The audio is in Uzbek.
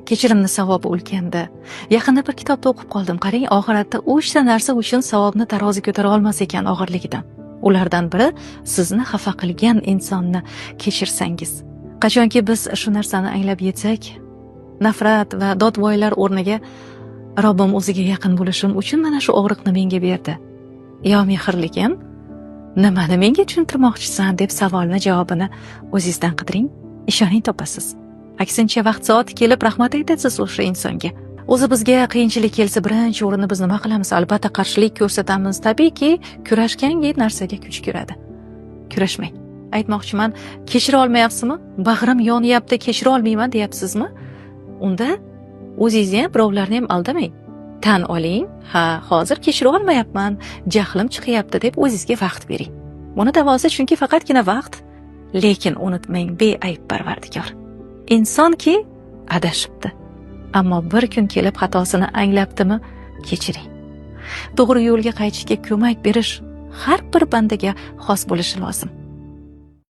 Kechirimni savobi ulkanda. Yaqinda bir kitobda o'qib qoldim. Qarang, oxiratda 3 ta narsa uchun savobni tarozi ko'tara olmas ekan og'irligidan. Ulardan biri sizni xafa qilgan insonni kechirsangiz. Qachonki biz shu narsani anglab yetsak, nafrat va dodvoylar o'rniga Robbim o'ziga yaqin bo'lishim uchun mana shu og'riqni menga berdi. Yo mehrligim, nimani menga tushuntirmoqchisan deb savolni javobini o'zingizdan qidiring, ishoning, topasiz. Aksincha, vaqt soati kelib rahmat aytasiz o'sha insonga. O'zi bizga qiyinchilik kelsa, birinchi o'rinda biz nima qilamiz? Albatta qarshilik ko'rsatamiz. Tabiiyki, kurashganga narsaga kuch kiradi. Kurashmang. Aytmoqchiman, kechira olmayapsizmi? Bag'rim yonyapti, kechira olmayman deyapsizmi? Unda o'zingizni ham, birovlarni ham aldamang. Tan oling, ha, hozir kechira olmayapman, jahlim chiqyapti deb o'zingizga vaqt bering. Buni davosi chunki faqatgina vaqt, lekin unutmang, beayb Parvardigor. Insonki adashibdi. Ammo bir kun kelib xatosini anglabdimi, kechiring. To'g'ri yo'lga qaytishga ko'mak berish har bir bandaga xos bo'lishi lozim.